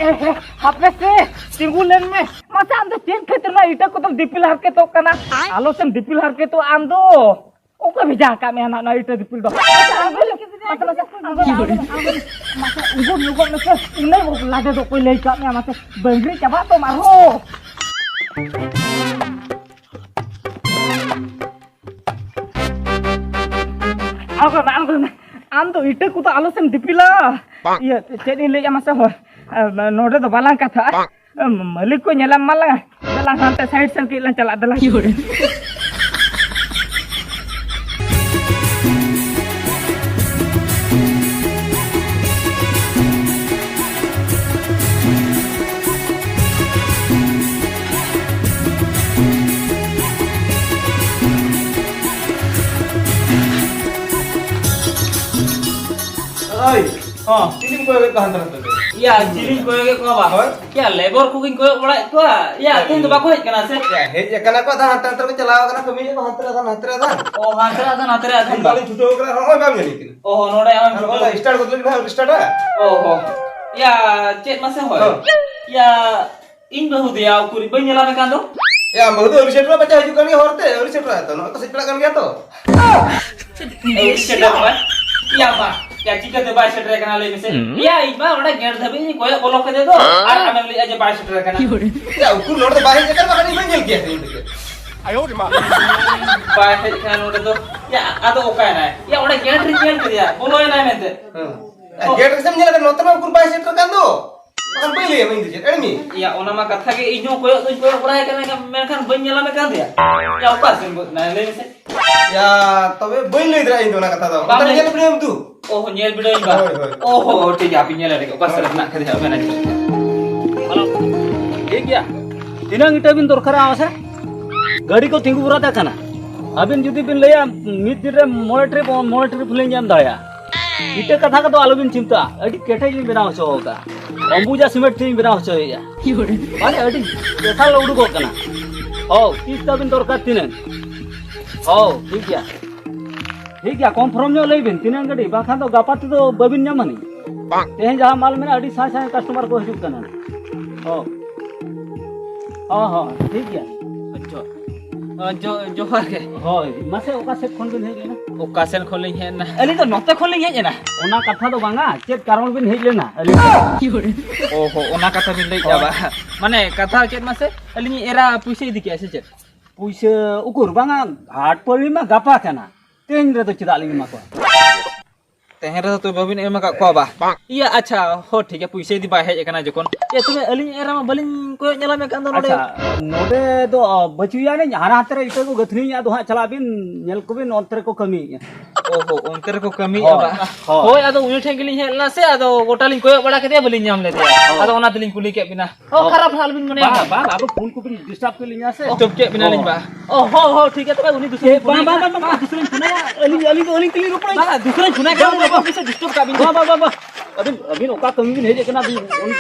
ᱮ, ᱮ, ᱦᱟᱯᱮ ᱥᱮ, ᱛᱤᱸᱜᱩ ᱞᱮᱱ ᱢᱮ᱾ ᱢᱟᱥᱮ ᱟᱢ ᱫᱚ ᱪᱮᱫ ᱠᱷᱟᱹᱛᱤᱨ ᱱᱚᱣᱟ ᱤᱴᱟᱹ ᱠᱚᱫᱚᱢ ᱫᱤᱯᱤᱞ ᱦᱟᱨᱠᱮᱛᱚᱜ ᱠᱟᱱᱟ? ᱟᱞᱚ ᱥᱮᱢ ᱫᱤᱯᱤᱞ ᱦᱟᱨᱠᱮᱛᱚᱜᱼᱟ ᱟᱢ ᱫᱚ᱾ ᱚᱠᱚᱭ ᱵᱷᱮᱡᱟ ᱟᱠᱟᱫ ᱢᱮᱭᱟ ᱱᱟᱜ ᱱᱚᱣᱟ ᱤᱴᱟᱹ ᱫᱤᱯᱤᱞ ᱫᱚ? ᱢᱟᱥᱮ, ᱢᱟᱥᱮ, ᱢᱟᱥᱮ, ᱢᱟᱥᱮ, ᱢᱟᱥᱮ, ᱩᱸᱜᱩᱞ ᱧᱚᱜᱚᱜ ᱢᱮᱥᱮ᱾ ᱩᱱᱟᱹᱜ ᱞᱟᱡᱮ ᱫᱚ ᱚᱠᱚᱭ ᱞᱟᱹᱭ ᱠᱟᱜ ᱢᱮᱭᱟ? ᱢᱟᱥᱮ, ᱵᱟᱹᱝᱨᱤ ᱪᱟᱵᱟᱜ ᱫᱚᱢ ᱟᱨᱦᱚᱸ᱾ ᱟᱬᱜᱚᱭ ᱢᱮ, ᱟᱬᱜᱚᱭ ᱢᱮ᱾ ᱟᱢ ᱫᱚ ᱤᱴᱟᱹ ᱠᱚᱫᱚ ᱟᱞᱚ ᱥᱮᱢ ᱫᱤᱯᱤᱞᱟ᱾ ᱤᱭᱟᱹ, ᱪᱮᱫ ᱤᱧ ᱞᱟᱹᱭᱮᱫᱼᱟ ᱢᱟᱥᱮ, ᱦᱳᱭ, ᱱᱚᱰᱮ ᱫᱚ ᱵᱟᱞᱟᱝ ᱠᱟᱛᱷᱟᱜᱼᱟ᱾ ᱢᱟᱹᱞᱤᱠ ᱠᱚ ᱧᱮᱞᱟᱢ ᱢᱟᱞᱟᱝ, ᱫᱮᱞᱟᱝ ᱦᱟᱱᱛᱮ ᱥᱟᱭᱤᱰ ᱥᱮᱱ ᱠᱟᱹᱡ ᱞᱟᱝ ᱪᱟᱞᱟᱜ, ᱫᱮᱞᱟ᱾ ᱳᱭ, ᱦᱚᱸ, ᱪᱤᱞᱤᱢ ᱠᱚᱭᱚᱜᱮᱫ ᱠᱚᱣᱟ ᱦᱟᱱᱛᱮ ᱱᱟᱛᱮ ᱨᱮ? ᱭᱟ, ᱪᱤᱞᱤᱧ ᱠᱚᱭᱚᱜᱮᱫ ᱠᱚᱣᱟ ᱵᱟ? ᱦᱳᱭ᱾ ᱭᱟ, ᱞᱮᱵᱚᱨ ᱠᱚᱜᱮᱧ ᱠᱚᱭᱚᱜ ᱵᱟᱲᱟᱭᱮᱫ ᱠᱚᱣᱟ᱾ ᱭᱟ, ᱛᱮᱦᱮᱧ ᱫᱚ ᱵᱟᱠᱚ ᱦᱮᱡ ᱠᱟᱱᱟ ᱥᱮ? ᱭᱟ, ᱦᱮᱡ ᱟᱠᱟᱱᱟ ᱠᱚ, ᱟᱫᱚ ᱦᱟᱱᱛᱮ ᱱᱟᱛᱮ ᱨᱮᱠᱚ ᱪᱟᱞᱟᱣ ᱟᱠᱟᱱᱟ, ᱠᱟᱹᱢᱤᱭᱮᱫ ᱠᱚ ᱦᱟᱱᱛᱮ ᱨᱮ ᱟᱫᱷᱟᱱ, ᱱᱟᱛᱮ ᱨᱮ ᱟᱫᱷᱟᱱ᱾ ᱚ, ᱦᱟᱱᱛᱮ ᱨᱮ ᱟᱫᱷᱟᱱ, ᱱᱟᱛᱮ ᱨᱮ ᱟᱫᱷᱟᱱ ᱤᱧ ᱵᱟ᱾ ᱵᱟᱞᱤᱧ ᱪᱷᱩᱴᱟᱹᱣ ᱟᱠᱟᱱᱟ, ᱱᱚᱜᱼᱚᱭ ᱵᱟᱢ ᱧᱮᱞᱮ ᱠᱟᱱᱟ᱾ ᱚ, ᱱᱚᱰᱮ ᱟᱢᱮᱢ ᱟᱨ ᱪᱷᱩᱴᱟᱹᱣ ᱱᱚᱜᱼᱚᱭ ᱠᱟᱱᱟ᱾ ᱥᱴᱟᱨᱴ ᱜᱚᱫ ᱞᱮᱱ ᱠᱷᱟᱱ ᱥᱴᱟᱨᱴᱟ᱾ ᱚ, ᱦᱚ᱾ ᱭᱟ, ᱪᱮᱫ ᱢᱟᱥᱮ ᱦᱳᱭ? ᱦᱚᱸ᱾ ᱭᱟ, ᱤᱧ ᱵᱟᱹᱦᱩ ᱫᱚᱭᱟ, ᱩᱠᱩᱨᱤᱡ ᱵᱟᱹᱧ ᱧᱮᱞᱟᱢᱮ ᱠᱟᱱ ᱫᱚ? ᱭᱟ, ᱵᱟᱹᱦᱩ ᱫᱚ ᱟᱹᱣᱨᱤ ᱥᱮᱴᱮᱨᱚᱜᱼᱟ, ᱯᱟᱪᱮ ᱦᱤᱡᱩᱜ ᱠᱟᱱ ᱜᱮᱭᱟ ᱦᱚᱨ ᱛᱮ, ᱟᱹᱣᱨᱤ ᱥᱮᱴᱮᱨᱚᱜᱼᱟ ᱛᱚ, ᱱᱚᱜᱼᱚᱭ ᱛᱚ ᱥᱮᱴᱮᱨᱚᱜ ᱠᱟᱱ ᱜᱮᱭᱟ ᱛᱚ᱾ ᱟᱹᱣᱨᱤ ᱥᱮᱴᱮᱨᱚᱜᱼᱟ? ᱭᱟ, ᱵᱟ᱾ ᱭᱟ, ᱪᱤᱠᱟᱹᱛᱮ ᱵᱟᱭ ᱥᱮᱴᱮᱨ ᱟᱠᱟᱱᱟ, ᱞᱟᱹᱭ ᱢᱮᱥᱮ? ᱦᱩᱸ᱾ ᱭᱟ, ᱤᱧ ᱢᱟ ᱚᱸᱰᱮ ᱜᱮᱴ ᱫᱷᱟᱹᱵᱤᱡ ᱤᱧ ᱠᱚᱭᱚᱜ ᱵᱚᱞᱚ ᱠᱮᱫᱮ ᱫᱚ, ᱟᱨ ᱟᱢᱮᱢ ᱞᱟᱹᱭᱮᱜᱼᱟ ᱡᱮ ᱵᱟᱭ ᱥᱮᱴᱮᱨ ᱟᱠᱟᱱᱟ᱾ ᱭᱟ, ᱩᱠᱩᱨ ᱱᱚᱰᱮ ᱫᱚ ᱵᱟᱭ ᱦᱮᱡ ᱟᱠᱟᱱᱟ, ᱵᱟᱠᱷᱟᱱ ᱤᱧ ᱵᱟᱹᱧ ᱧᱮᱞ ᱠᱮᱭᱟ ᱤᱧ ᱫᱚ ᱪᱮᱫ᱾ ᱵᱟᱭ ᱦᱮᱡ ᱟᱠᱟᱱᱟ ᱱᱚᱰᱮ ᱫᱚ᱾ ᱭᱟ, ᱟᱫᱚ ᱚᱠᱟᱭᱮᱱᱟᱭ? ᱭᱟ, ᱚᱸᱰᱮ ᱜᱮᱴ ᱨᱤᱧ ᱧᱮᱞ ᱠᱮᱫᱮᱭᱟ, ᱵᱚᱞᱚᱭᱮᱱᱟᱭ ᱢᱮᱱᱛᱮ᱾ ᱦᱮᱸ᱾ ᱟᱨ ᱜᱮᱴ ᱨᱮᱥᱮᱢ ᱧᱮᱞ ᱟᱠᱟᱫ, ᱱᱚᱛᱮ ᱢᱟ ᱩᱠᱩᱨ ᱵᱟᱭ ᱥᱮᱴᱮᱨ ᱟᱠᱟᱱ ᱫᱚ᱾ ᱵᱟᱠᱷᱟᱱ ᱵᱟᱹᱧ ᱞᱟᱹᱭᱟ ᱤᱧ ᱫᱚ ᱪᱮᱫ, ᱮᱲᱢᱤ᱾ ᱭᱟ, ᱚᱱᱟ ᱢᱟ ᱠᱟᱛᱷᱟ ᱜᱮ, ᱤᱧ ᱦᱚᱸ ᱠᱚᱭᱚᱜ ᱫᱩᱧ ᱠᱚᱭᱚᱜ ᱵᱟᱲᱟᱭ ᱠᱟᱱᱟ, ᱢᱮᱱᱠᱷᱟᱱ ᱵᱟᱹᱧ ᱧᱮᱞ ᱧᱟᱢᱮ ᱠᱟᱱ ᱫᱚᱭᱟ᱾ ᱭᱟ, ᱚᱠᱟ ᱥᱮᱱ ᱜᱚᱫ ᱮᱱᱟᱭ, ᱞᱟᱹᱭ ᱢᱮᱥᱮ? ᱭᱟ, ᱛᱚᱵᱮ ᱵᱟᱹᱧ ᱞᱟᱹᱭ ᱫᱟᱲᱮᱭᱟᱜᱼᱟ ᱤᱧ ᱫᱚ ᱚᱱᱟ ᱠᱟᱛᱷᱟ ᱫᱚ᱾ ᱵᱟᱢ ᱚᱱᱛᱮ ᱞᱟᱹᱭ ᱧᱮᱞ ᱵᱤᱰᱟᱹᱣᱮᱢ ᱫᱩ᱾ ᱚᱦᱚ, ᱧᱮᱞ ᱵᱤᱰᱟᱹᱣᱤᱧ ᱵᱟ᱾ ᱦᱳᱭ, ᱦᱳᱭ᱾ ᱚᱦᱚ, ᱴᱷᱤᱠ ᱜᱮᱭᱟ, ᱟᱯᱮ ᱧᱮᱞ ᱞᱮᱜᱮ, ᱚᱠᱟ ᱥᱮᱫ ᱨᱮ ᱢᱮᱱᱟᱜ ᱠᱟᱫᱮᱭᱟ, ᱢᱮᱱᱟᱧ ᱯᱮ᱾ ᱦᱮᱞᱳ, ᱴᱷᱤᱠ ᱜᱮᱭᱟ᱾ ᱛᱤᱱᱟᱹᱝ ᱤᱴᱟᱹ ᱵᱤᱱ ᱫᱚᱨᱠᱟᱨᱟ ᱢᱟᱥᱮ? ᱜᱟᱹᱰᱤ ᱠᱚ ᱛᱤᱸᱜᱩ ᱵᱚᱨᱟᱫ ᱟᱠᱟᱱᱟ᱾ ᱟᱹᱵᱤᱱ ᱡᱩᱫᱤ ᱵᱤᱱ ᱞᱟᱹᱭᱟ, ᱢᱤᱫ ᱫᱤᱱ ᱨᱮ ᱢᱚᱬᱮ ᱴᱨᱤᱯ, ᱢᱚᱬᱮ ᱴᱨᱤᱯ ᱞᱤᱧ ᱮᱢ ᱫᱟᱲᱮᱭᱟᱜᱼᱟ᱾ ᱤᱴᱟᱹ ᱠᱟᱛᱷᱟ ᱠᱚᱫᱚ ᱟᱞᱚᱵᱤᱱ ᱪᱤᱱᱛᱟᱹᱜᱼᱟ, ᱟᱹᱰᱤ ᱠᱮᱴᱮᱡ ᱞᱤᱧ ᱵᱮᱱᱟᱣ ᱦᱚᱪᱚ ᱟᱠᱟᱫᱼᱟ᱾ ᱚᱢᱵᱩᱡᱟ ᱥᱤᱢᱮᱱᱴ ᱛᱮᱞᱤᱧ ᱵᱮᱱᱟᱣ ᱦᱚᱪᱚᱭᱮᱫᱼᱟ᱾ ᱢᱟᱱᱮ ᱟᱹᱰᱤ ᱵᱮᱥᱟᱞ ᱩᱰᱩᱠᱚᱜ ᱠᱟᱱᱟ᱾ ᱦᱚᱸ, ᱛᱤᱥ ᱛᱟᱵᱤᱱ ᱫᱚᱨᱠᱟᱨ ᱛᱤᱱᱟᱹᱝ? ᱦᱚᱸ, ᱴᱷᱤᱠ ᱜᱮᱭᱟ᱾ ᱴᱷᱤᱠ ᱜᱮᱭᱟ, ᱠᱚᱱᱯᱷᱟᱨᱢ ᱧᱚᱜ ᱞᱟᱹᱭ ᱵᱤᱱ ᱛᱤᱱᱟᱹᱝ ᱜᱟᱹᱰᱤ, ᱵᱟᱝᱠᱷᱟᱱ ᱫᱚ ᱜᱟᱯᱟ ᱛᱮᱫᱚ ᱵᱟᱹᱵᱤᱱ ᱧᱟᱢᱟ ᱱᱤᱡ᱾ ᱛᱮᱦᱮᱧ ᱡᱟᱦᱟᱸ ᱢᱟᱞ ᱢᱮᱱᱟᱜᱼᱟ, ᱟᱹᱰᱤ ᱥᱟᱭ ᱥᱟᱭ ᱠᱟᱥᱴᱚᱢᱟᱨ ᱠᱚ ᱦᱤᱡᱩᱜ ᱠᱟᱱᱟ᱾ ᱦᱚᱸ, ᱦᱚᱸ, ᱦᱚᱸ, ᱴᱷᱤᱠ ᱜᱮᱭᱟ᱾ ᱟᱪᱪᱷᱟ᱾ ᱟ, ᱡᱚ-, ᱡᱚᱦᱟᱨ ᱜᱮ᱾ ᱦᱳᱭ, ᱢᱟᱥᱮ ᱚᱠᱟ ᱥᱮᱫ ᱠᱷᱚᱱ ᱵᱤᱱ ᱦᱮᱡ ᱞᱮᱱᱟ? ᱚᱠᱟ ᱥᱮᱱ ᱠᱷᱚᱱ ᱞᱤᱧ ᱦᱮᱡ ᱮᱱᱟ? ᱟᱹᱞᱤᱧ ᱫᱚ ᱱᱚᱛᱮ ᱠᱷᱚᱱ ᱞᱤᱧ ᱦᱮᱡ ᱮᱱᱟ᱾ ᱚᱱᱟ ᱠᱟᱛᱷᱟ ᱫᱚ ᱵᱟᱝᱟ, ᱪᱮᱫ ᱠᱟᱨᱚᱱ ᱵᱤᱱ ᱦᱮᱡ ᱞᱮᱱᱟ? ᱟᱹᱞᱤᱧ ᱚ ᱦᱚ, ᱚᱱᱟ ᱠᱟᱛᱷᱟ ᱵᱤᱱ ᱞᱟᱹᱭᱮᱫᱼᱟ ᱦᱳᱭ᱾ ᱵᱟ? ᱢᱟᱱᱮ, ᱠᱟᱛᱷᱟ ᱪᱮᱫ ᱢᱟᱥᱮ? ᱟᱹᱞᱤᱧ ᱮᱨᱟ ᱯᱩᱭᱥᱟᱹ ᱤᱫᱤ ᱠᱮᱜᱼᱟ ᱥᱮ ᱪᱮᱫ? ᱯᱩᱭᱥᱟᱹ ᱩᱠᱩᱨ? ᱵᱟᱝᱟ, ᱦᱟᱴ ᱯᱟᱹᱣᱲᱤ ᱢᱟ ᱜᱟᱯᱟ ᱠᱟᱱᱟ, ᱛᱮᱦᱮᱧ ᱨᱮᱫᱚ ᱪᱮᱫᱟᱜ ᱞᱤᱧ ᱮᱢᱟ ᱠᱚᱣᱟ? ᱛᱮᱦᱮᱧ ᱨᱮᱫᱚ ᱛᱚ ᱵᱟᱵᱤᱱ ᱮᱢ ᱟᱠᱟᱫ ᱠᱚᱣᱟ ᱵᱟ? ᱤᱭᱟᱹ, ᱟᱪᱪᱷᱟ, ᱦᱚᱸ, ᱴᱷᱤᱠ ᱜᱮᱭᱟ, ᱯᱩᱭᱥᱟᱹ ᱤᱫᱤ ᱵᱟᱭ ᱦᱮᱡ ᱟᱠᱟᱱᱟ ᱡᱚᱠᱷᱚᱱ᱾ ᱮ, ᱛᱚᱵᱮ ᱟᱹᱞᱤᱧ ᱮᱨᱟ ᱢᱟ ᱵᱟᱹᱞᱤᱧ ᱠᱚᱭᱚᱜ ᱧᱮᱞᱟᱢᱮ ᱠᱟᱱ ᱫᱚ ᱱᱚᱰᱮ᱾ ᱟᱪᱪᱷᱟ, ᱱᱚᱰᱮ ᱫᱚ, ᱚ, ᱵᱟᱹᱪᱩᱜ ᱟᱹᱱᱤᱡ, ᱦᱟᱱᱟ ᱦᱟᱱᱛᱮ ᱨᱮ ᱤᱴᱟᱹ ᱠᱚ ᱜᱟᱹᱛᱷᱱᱤᱭᱮᱫᱼᱟ, ᱫᱚ ᱦᱟᱸᱜ ᱪᱟᱞᱟᱜ ᱵᱤᱱ, ᱧᱮᱞ ᱠᱚᱵᱤᱱ, ᱚᱱᱛᱮ ᱨᱮᱠᱚ ᱠᱟᱹᱢᱤᱭᱮᱫᱼᱟ᱾ ᱚ ᱦᱚ, ᱚᱱᱛᱮ ᱨᱮᱠᱚ ᱠᱟᱹᱢᱤᱭᱮᱫᱼᱟ ᱦᱳᱭ, ᱵᱟ? ᱦᱳᱭ᱾ ᱦᱳᱭ, ᱟᱫᱚ ᱩᱱᱤ ᱴᱷᱮᱱ ᱜᱮᱞᱤᱧ ᱦᱮᱡ ᱞᱮᱱᱟ ᱥᱮ, ᱟᱫᱚ ᱜᱚᱴᱟ ᱞᱤᱧ ᱠᱚᱭᱚᱜ ᱵᱟᱲᱟ ᱠᱮᱫᱮᱭᱟ, ᱵᱟᱹᱞᱤᱧ ᱧᱟᱢ ᱞᱮᱫᱮᱭᱟ᱾ ᱦᱳᱭ᱾ ᱟᱫᱚ ᱚᱱᱟ ᱛᱮᱞᱤᱧ ᱠᱩᱞᱤ ᱠᱮᱫ ᱵᱤᱱᱟ᱾ ᱚ, ᱚ᱾ ᱠᱷᱟᱨᱟᱯ ᱦᱟᱞ ᱵᱤᱱ ᱢᱚᱱᱮᱭᱟ? ᱵᱟᱝ, ᱵᱟᱝ, ᱟᱫᱚ ᱯᱷᱳᱱ ᱠᱚᱵᱤᱱ ᱰᱤᱥᱴᱟᱵ ᱠᱮᱫ ᱞᱤᱧᱟ ᱥᱮ᱾ ᱰᱤᱥᱴᱟᱵ ᱠᱮᱫ ᱵᱤᱱᱟ ᱞᱤᱧ ᱚ᱾ ᱵᱟ᱾ ᱚ, ᱦᱚᱸ, ᱦᱚᱸ, ᱴᱷᱤᱠ ᱜᱮᱭᱟ, ᱛᱚᱵᱮ ᱩᱱᱤ ᱫᱩᱥᱨᱟᱧ ᱮ, ᱵᱟᱝ, ᱯᱷᱳᱱᱟᱭᱟ᱾ ᱵᱟᱝ, ᱵᱟᱝ, ᱵᱟᱝ, ᱵᱟᱝ, ᱫᱩᱥᱨᱟᱧ ᱯᱷᱳᱱᱟᱭᱟ᱾ ᱟᱹᱞᱤᱧ, ᱟᱹᱞᱤᱧ ᱫᱚ, ᱟᱹᱞᱤᱧ ᱛᱮᱞᱤᱧ ᱨᱚᱯᱚᱲᱟ᱾ ᱵᱟᱝ, ᱫᱩᱥᱨᱟᱧ ᱯᱷᱳᱱᱟᱭᱟ᱾ ᱵᱟᱝ, ᱵᱟᱝ, ᱵᱟᱝ, ᱵᱤᱥᱮ ᱰᱤᱥᱴᱟᱵ ᱠᱟᱜ ᱵᱤᱱ᱾ ᱵᱟᱝ, ᱵᱟᱝ, ᱵᱟᱝ, ᱵᱟᱝ᱾ ᱟᱹᱵᱤᱱ, ᱟᱹᱵᱤᱱ ᱚᱠᱟ ᱠᱟᱹᱢᱤ ᱵᱤᱱ ᱦᱮᱡ ᱟᱠᱟᱱᱟ, ᱟᱹᱵᱤᱱ, ᱩᱱᱤ,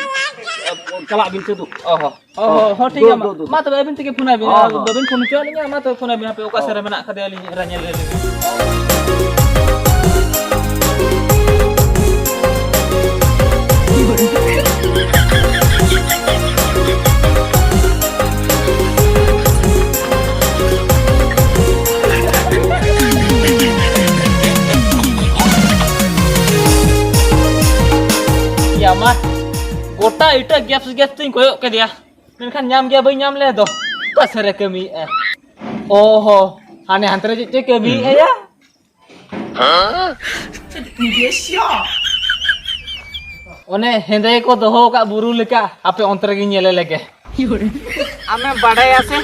ᱮ, ᱪᱟᱞᱟᱜ ᱵᱤᱱ ᱥᱮ ᱫᱩ᱾ ᱚ, ᱦᱚᱸ᱾ ᱚ, ᱦᱚᱸ, ᱦᱚᱸ, ᱴᱷᱤᱠ ᱫᱩ, ᱜᱮᱭᱟ, ᱢᱟ᱾ ᱫᱩ, ᱫᱩ᱾ ᱢᱟ ᱛᱚᱵᱮ ᱟᱹᱵᱤᱱ ᱛᱮᱜᱮ ᱯᱷᱳᱱᱟᱭ ᱵᱤᱱ᱾ ᱦᱚᱸ, ᱟᱨ ᱦᱚᱸ᱾ ᱵᱟᱹᱵᱤᱱ ᱯᱷᱳᱱ ᱦᱚᱪᱚᱣᱟᱜ ᱞᱤᱧᱟ, ᱢᱟ ᱛᱚᱵᱮ ᱯᱷᱳᱱᱟᱭ ᱵᱤᱱ, ᱦᱟᱯᱮ ᱚᱠᱟ ᱚ᱾ ᱥᱮᱫ ᱨᱮ ᱢᱮᱱᱟᱜ ᱟᱠᱟᱫᱮᱭᱟ ᱟᱹᱞᱤᱧ ᱮᱨᱟ ᱧᱮᱞ ᱞᱮ ᱞᱟᱹᱜᱤᱫ᱾ ᱜᱚᱴᱟ ᱤᱴᱟᱹ ᱜᱮᱯᱥ ᱜᱮᱯᱥ ᱛᱤᱧ ᱠᱚᱭᱚᱜ ᱠᱮᱫᱮᱭᱟ, ᱢᱮᱱᱠᱷᱟᱱ ᱧᱟᱢ ᱜᱮᱭᱟ ᱵᱟᱹᱧ ᱧᱟᱢ ᱞᱮᱫ ᱫᱚ᱾ ᱚᱠᱟ ᱥᱮᱫ ᱨᱮ ᱠᱟᱹᱢᱤᱭᱮᱫᱼᱟ? ᱚ ᱦᱚ, ᱦᱟᱱᱮ ᱦᱟᱱᱛᱮ ᱨᱮ ᱪᱮᱫ ᱪᱚᱭ ᱠᱟᱹᱢᱤᱭᱮᱫᱼᱟ ᱭᱟ? ᱚᱱᱮ ᱦᱮᱸᱫᱮ ᱠᱚ ᱫᱚᱦᱚ ᱟᱠᱟᱫ ᱵᱩᱨᱩ ᱞᱮᱠᱟ, ᱦᱟᱯᱮ ᱚᱱᱛᱮ ᱨᱮᱜᱮᱧ ᱧᱮᱞᱮ ᱞᱮᱜᱮ᱾ ᱟᱢᱮᱢ ᱵᱟᱰᱟᱭᱟ ᱥᱮ,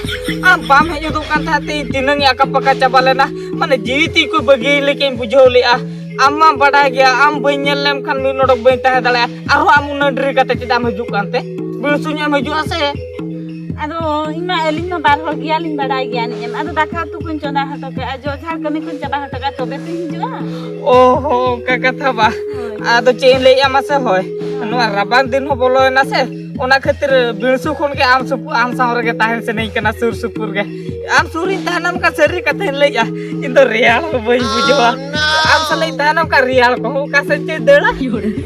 ᱟᱢ ᱵᱟᱢ ᱦᱮᱡ ᱦᱚᱫᱚᱜ ᱠᱟᱱ ᱛᱟᱦᱮᱸᱫ ᱛᱮ ᱤᱧ ᱛᱤᱱᱟᱹᱝ ᱤᱧ ᱟᱠᱟ ᱯᱟᱠᱟ ᱪᱟᱵᱟ ᱞᱮᱱᱟ᱾ ᱢᱟᱱᱮ ᱡᱤᱣᱤ ᱛᱤ ᱠᱚ ᱵᱟᱹᱜᱤ ᱞᱮᱠᱟᱧ ᱵᱩᱡᱷᱟᱹᱣ ᱞᱮᱜᱼᱟ᱾ ᱟᱢ ᱢᱟᱢ ᱵᱟᱰᱟᱭ ᱜᱮᱭᱟ, ᱟᱢ ᱵᱟᱹᱧ ᱧᱮᱞ ᱞᱮᱢ ᱠᱷᱟᱱ ᱢᱤᱫ ᱱᱚᱰᱚᱠ ᱵᱟᱹᱧ ᱛᱟᱦᱮᱸ ᱫᱟᱲᱮᱭᱟᱜᱼᱟ᱾ ᱟᱨᱦᱚᱸ ᱟᱢ ᱩᱱᱟᱹᱜ ᱰᱮᱨᱤ ᱠᱟᱛᱮ ᱪᱮᱫᱟᱜ ᱮᱢ ᱦᱤᱡᱩᱜ ᱠᱟᱱᱛᱮ? ᱵᱤᱲᱥᱩ ᱧᱚᱜ ᱮᱢ ᱦᱤᱡᱩᱜᱼᱟ ᱥᱮ? ᱟᱫᱚ ᱤᱧ ᱢᱟ, ᱟᱹᱞᱤᱧ ᱢᱟ ᱵᱟᱨ ᱦᱚᱲ ᱜᱮᱭᱟᱞᱤᱧ, ᱵᱟᱰᱟᱭ ᱜᱮᱭᱟ ᱞᱤᱧ ᱮᱢ᱾ ᱟᱫᱚ ᱫᱟᱠᱟ ᱩᱛᱩ ᱠᱚᱧ ᱪᱚᱸᱫᱟ ᱦᱚᱴᱚ ᱠᱟᱜᱼᱟ, ᱡᱚ ᱡᱷᱟᱲ ᱠᱟᱹᱢᱤ ᱠᱚᱧ ᱪᱟᱵᱟ ᱦᱚᱴᱚ ᱠᱟᱜᱼᱟ, ᱛᱚᱵᱮ ᱛᱚᱧ ᱦᱤᱡᱩᱜᱼᱟ᱾ ᱚ ᱦᱚ, ᱚᱱᱠᱟ ᱠᱟᱛᱷᱟ ᱵᱟ᱾ ᱦᱳᱭ᱾ ᱟᱫᱚ ᱪᱮᱫ ᱤᱧ ᱞᱟᱹᱭᱮᱫᱼᱟ ᱢᱟᱥᱮ, ᱦᱳᱭ, ᱱᱚᱣᱟ ᱨᱟᱵᱟᱝ ᱫᱤᱱ ᱦᱚᱸ ᱵᱚᱞᱚᱭᱮᱱᱟ ᱥᱮ, ᱚᱱᱟ ᱠᱷᱟᱹᱛᱤᱨ ᱵᱤᱲᱥᱩ ᱠᱷᱚᱱ ᱜᱮ ᱟᱢ ᱥᱩᱯᱩ-, ᱟᱢ ᱥᱟᱶ ᱨᱮᱜᱮ ᱛᱟᱦᱮᱱ ᱥᱟᱱᱟᱧ ᱠᱟᱱᱟ, ᱥᱩᱨ ᱥᱩᱯᱩᱨ ᱜᱮ᱾ ᱟᱢ ᱥᱩᱨ ᱨᱤᱧ ᱛᱟᱦᱮᱱᱟ, ᱚᱱᱠᱟ ᱥᱟᱹᱨᱤ ᱠᱟᱛᱷᱟᱧ ᱞᱟᱹᱭᱮᱫᱼᱟ, ᱤᱧ ᱫᱚ ᱨᱮᱭᱟᱲ ᱦᱚᱸ ᱵᱟᱹᱧ ᱵᱩᱡᱷᱟᱹᱣᱟ᱾ ᱟᱢ ᱥᱟᱞᱟᱜ ᱤᱧ ᱛᱟᱦᱮᱱᱟ, ᱚᱱᱠᱟ ᱨᱮᱭᱟᱲ ᱠᱚᱦᱚᱸ ᱚᱠᱟ ᱥᱮᱫ ᱪᱚᱭ ᱫᱟᱹᱲᱟ᱾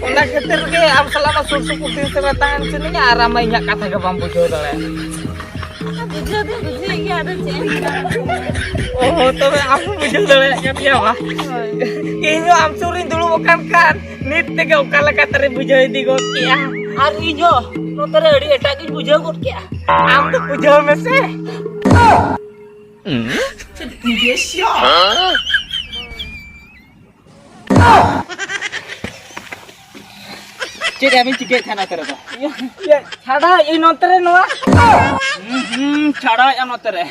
ᱚᱱᱟ ᱠᱷᱟᱹᱛᱤᱨ ᱜᱮ ᱟᱢ ᱥᱟᱞᱟᱜ ᱢᱟ ᱥᱩᱨ ᱥᱩᱯᱩᱨ ᱫᱤᱱ ᱥᱮᱫ ᱨᱮ ᱛᱟᱦᱮᱱ ᱥᱟᱱᱟᱧᱟ, ᱟᱨ ᱟᱢ ᱢᱟ ᱤᱧᱟᱹᱜ ᱠᱟᱛᱷᱟ ᱜᱮ ᱵᱟᱢ ᱵᱩᱡᱷᱟᱹᱣ ᱫᱟᱲᱮᱭᱟᱜᱼᱟ᱾ ᱵᱩᱡᱷᱟᱹᱣ ᱫᱚᱧ ᱵᱩᱡᱷᱟᱹᱣᱮᱫ ᱜᱮᱭᱟ, ᱟᱫᱚ ᱪᱮᱫ ᱮᱢ ᱢᱮᱱᱟ? ᱚ, ᱛᱚᱵᱮ ᱟᱢ ᱦᱚᱸ ᱵᱩᱡᱷᱟᱹᱣ ᱫᱟᱲᱮᱭᱟᱜ ᱠᱟᱱ ᱜᱮᱭᱟ ᱵᱟ? ᱦᱳᱭ᱾ ᱤᱧ ᱦᱚᱸ ᱟᱢ ᱥᱩᱨ ᱨᱤᱧ ᱫᱩᱲᱩᱵ ᱟᱠᱟᱱ ᱠᱷᱟᱱ ᱱᱤᱛ ᱛᱮᱜᱮ ᱚᱠᱟ ᱞᱮᱠᱟ ᱛᱮᱨᱮᱧ ᱵᱩᱡᱷᱟᱹᱣ ᱤᱫᱤ ᱜᱚᱫ ᱠᱮᱜᱼᱟ᱾ ᱟᱨ ᱤᱧ ᱦᱚᱸ ᱱᱚᱛᱮ ᱨᱮ ᱟᱹᱰᱤ ᱮᱴᱟᱜ ᱜᱤᱧ ᱵᱩᱡᱷᱟᱹᱣ ᱜᱚᱫ ᱠᱮᱜᱼᱟ᱾ ᱟᱢ ᱫᱚ ᱵᱩᱡᱷᱟᱹᱣ ᱢᱮᱥᱮ᱾ ᱪᱮᱫ ᱟᱵᱤᱱ ᱪᱤᱠᱟᱹᱭᱮᱫ ᱛᱟᱦᱮᱱᱟ ᱱᱚᱛᱮ ᱨᱮᱫᱚ? ᱤᱭᱟᱹ, ᱪᱷᱟᱰᱟᱣᱮᱫ ᱟᱹᱧ ᱱᱚᱛᱮ ᱨᱮ ᱱᱚᱣᱟ᱾ ᱦᱩᱸ, ᱦᱩᱸ, ᱪᱷᱟᱰᱟᱣᱮᱫᱼᱟ ᱱᱚᱛᱮ ᱨᱮ᱾